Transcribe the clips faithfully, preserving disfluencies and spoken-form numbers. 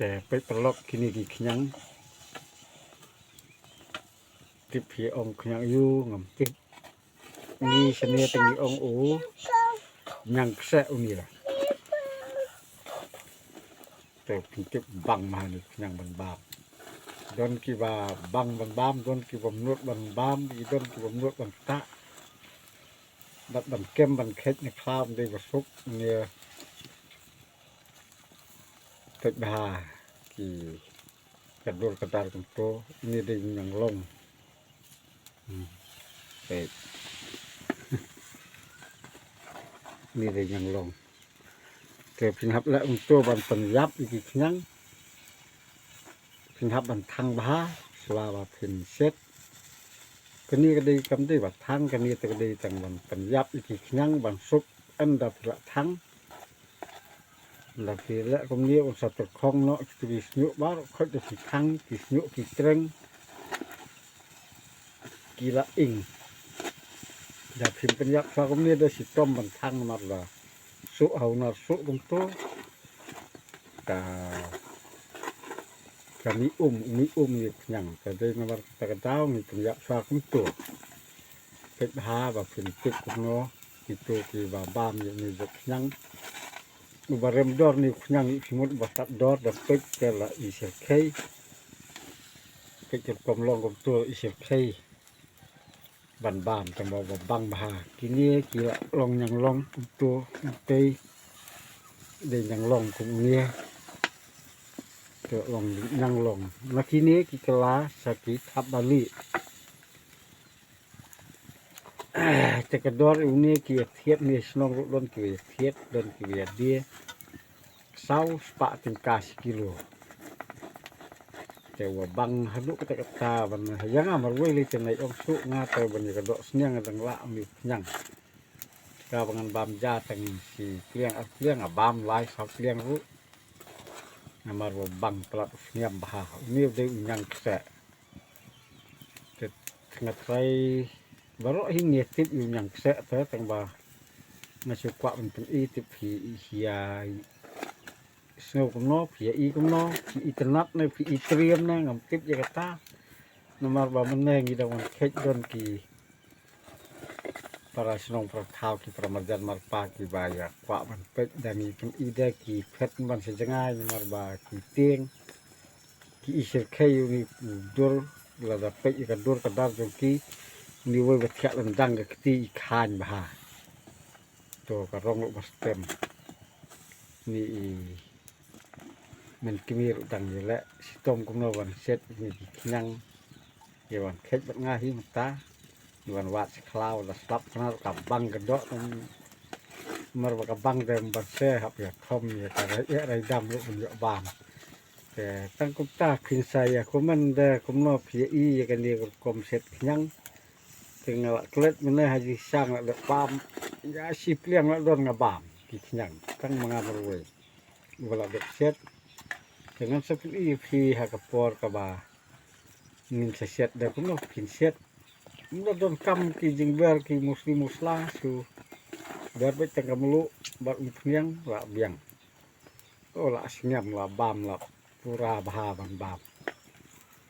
Te peit paralok, kine ki khñiang. Tip hi ong khñiang ïu ngam tip. Ngi shane te ngi ong u ñiang kseh uni la. Te phin tip bang ma ni khñiang ban bam. Don kiba bang ban bam, don kiba mut ban bam, ki don kiba mut ban ktah. Bad ban kem ban khet ne khlaw dei ba suk ne. Peit bha ki ka dur ka dar kumto, ini dei ñiang long. Hmm. Peit. Ini dei ñiang long. Te phin hap leh kumto ban pynïap ïa ki khñiang. Phin hap ban thang bha shuwa ba phin set. Kane ka dei kam dei ba thang, kane te ka dei tang ban pynïap ïa ki khñiang ban suk, ynda phi la thang. Ynda phi leh kumne un sa tyrkhong noh kito ki shñiuh baroh, khoit da phi thang ki shñiuh ki treng ki la ing. Da phim pynïap shuwa kumne da shitom ban thang namar la suh ha u nar suh kumto. Ka, ka mi um, u mi um ïa u khñiang. Ka dei namar kata ka daw ngi pynïap shuwa kumto. Peit bha ba phin tip kumno kito kiba bam ïa une u khñiang. Uba rem dor une u khñiang, ïa phi mut uba tad dor, da peit te la i shyrkhei. Peit ka rukom long kumto, i shyrkhei ban bam, tang ba, ba bang bha. Kine ki la long ñiang long kumto, kumtei. Dei ñiang long kum une. Te long ñiang long. Na kine ki kylla sa ki thap bali. Te ka dor une ki ïa thied ne shnong ruh, don ki ïa thied, don ki ïa die. Saw spah tyngka shi kilo. Te wa bang haduh kata kata ban ha ïa nga marwei lei te nai ong suk nga te ban ïa ka doh sniang dang lah ong ïa khñiang. Ka ba ngan bam ja tang shi pliang ar pliang, a bam lai saw pliang ruh. Namar wa bang palat u sniam bha. Une u dei u ñiang kseh. Te nga trai baroh hi ngi tip ïa u ñiang kseh te tang ba nga shu kwah ban pyni tip hi ïa sngew kumno, phi ïa i kumno, phi i tnat ne phi i triem ne ngam tip ïa kata. Namar ba mynne ngi dang wan khet don ki para shnong para thaw ki para marjan marpa kiba ïa kwah ban peit da ngi pyni da ki phet ban sa jngai namar ba ki tieng. Ki i shyrkhei ïa une u dur, lada peit ïa ka dur ka dar jong ki, une uwei ba thiah lyndang ka kti i khaiñ bha. To ka rong ruh ba stem. Ni i men kmie ruh dang ïaleh shitom kumno ban set ïa ki khñiang. Ïa ban khet bad nga hi mynta. Ïa ban wad shi khlaw da slap khnang ka bang ka doh, namar ba ka bang da ban se hap ïa khom ïa ka rai ïa rai dam ruh ban ïoh bam. Te tang kumta phin sa ïa comment da kumno phi ïa i ïa kane ka rukom set khñiang. Te nga la klet mynne ha jingshisha la dep bam. Ïa shi pliang la don nga bam ki khñiang tang ma nga marwei. Uba la dep set. Te ngan sa pyni ïa phi ha ka por kaba ngin sa set da kumno phin set. Kumno donkam ki jingber ki musli musla shu ber beit tang ka mluh bad umphniang la biang. O la sngem la bam la pura bha ban bam.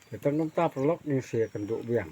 Te tang kumta paralok ngin sa ïakynduh biang.